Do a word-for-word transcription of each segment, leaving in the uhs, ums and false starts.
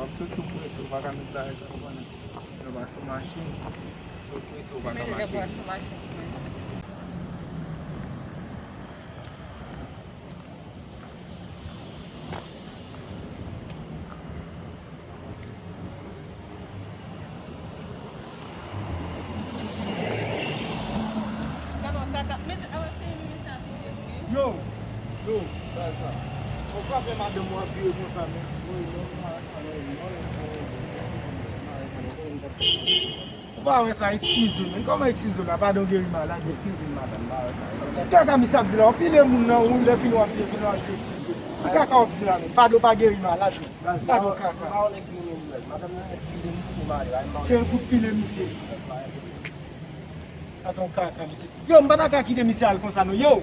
W ap soti w prese, ou pa ka met bagay sa, ou konnen. Lè w pa sou machin, si w prese, ou pa ka mache. Yo, yo, ou frape madanm ou ap vire konsa, men. Ou pa wè sa, eskize, men. Kòman eskize w la? Padon geri maladi. Eskize m, madanm, m pa wè sa. Ki kaka misye ap di la? Ou pile moun nan ou, lè fini w ap vire, vin w ap di eskize. Ki kaka w ap di la, men? Padon pa geri maladi. Padon kaka. Madanm nan nèk pile m pou mare, ay, m pa wè. Chen fout pile misye. Padon kaka, misye. Yo, m pa ta ka kite misye al konsa, non, yo.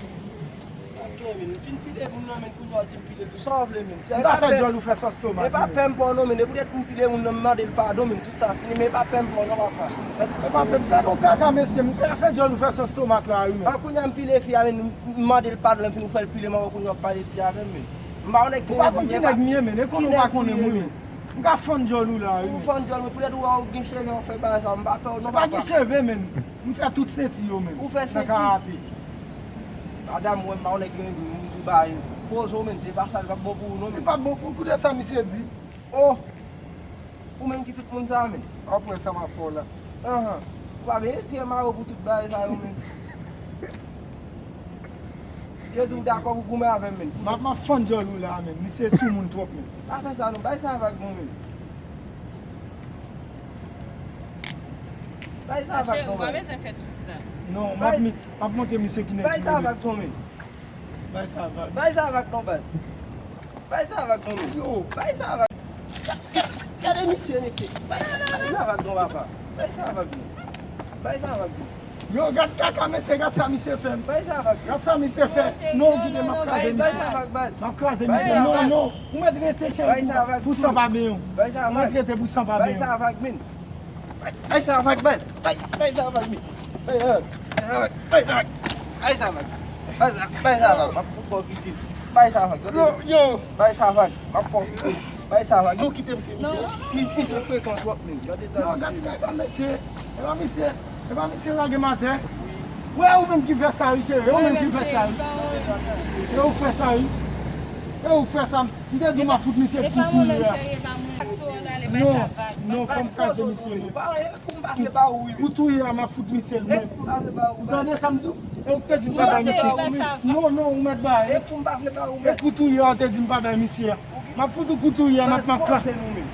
Sa k gen, men? M fin pile moun nan, men, kounye a w di m pile l tou. Sa w vle, men? M pa fè djòl ou fè sòs tomat, men. E pa pè m pa w, non, men. E poutèt m pile moun nan, m mande l padon, men, tout sa fini, men e pa pè m pa w, non, papa. E pa pè m, padon kaka, mesye, m pa fè djòl ou fè sòs tomat la, wi, men. A, kounye a m pile fi a, men, m mande l padon, lè m fin ou fè l pile m, kounye a w ap pale di avè m, men. M pa w nèg ki... Ou pa konn ki nèg m ye, men. E konnen ou pa konnen m, wi, men. M ka fann djòl ou la, wi, men. Ou fann djòl mwen, poutèt ou wè ou gen cheve, w ap fè bagay sa, m pa pè w, non, papa. Ou pa gen cheve, men. M fè tout senti yo, men. Ou fè senti? Nan karate. Madanm, wè m pa w nèg gen moun ki bay. Poze w, men, se pa sa, li p ap bon pou ou, non, men. Li p ap bon pou ou, koute sa misye di. Oh! Ou menm ki tout moun sa, men. Apre sa m ap fè w la. Anhan. Ou pa vle retire mayo pou tout bagay sa yo, men. Jezi, ou dakò pou goumen avè m, men. M ap, m ap fann djòl ou la, men. Misye sou moun twòp, men. Pa fè sa, non. Bay sa vag, non, men. Bay sa vag, non, men. Non, m ap, m ap montre misye ki nèg ki rele. Bay sa vag, non, men. Bay sa vag. Bay sa vag, non, baz. Bay sa vag, non, men. Yo. Bay sa vag. Gade, gade, gade misye, mesye. Bay, bay sa vag, non, papa. Bay sa vag, non. Bay sa vag, non. Yo, gad kaka, mesye, gad sa misye fè m. Bay sa vag, non. Gad sa misye fè. Non, kite, m ap kraze misye. Bay sa vag, baz. M ap kraze misye. Non, non. Ou mèt rete, cheri, pou, pou san pa benyen w. Bay sa vag. Ou mèt rete pou san pa benyen w. Bay sa vag, men. Bay, bay sa vag, baz. Bay, bay sa vag, men. Bay, bay, bay sa vag. Bay sa vag. Bay sa vag. Bay sa vag. Bay sa vag. M ap fout bò kite. Bay sa vag. Yo, yo. Bay sa vag. M ap fò. Bay sa vag. Non, kite m, kite misye. Mi-, misye frekan twòp, men. Gade dan misye. Non, gade, gade mesye. E pa misye. E pa misye lage m atè. Wè, ou menm ki fè sa, wi, cheri. E ou menm ki fè sa, wi. E ou fè sa, wi. E ou fè sa. M te di w m ap fout misye kou touye a. Non, non, fò m kraze misye, men. Kou m pa vle ba ou, wi. Kou touye a, m ap fout misye l, men. Ou tande sa m di w? E ou te di m pa bay misye. Non, non, ou mèt bay. E kou m pa vle ba ou, men. E kou touye a, ou te di m pa bay misye a. M ap fout ou kou touye a, m ap, m ap kraze. Kraze nou, men.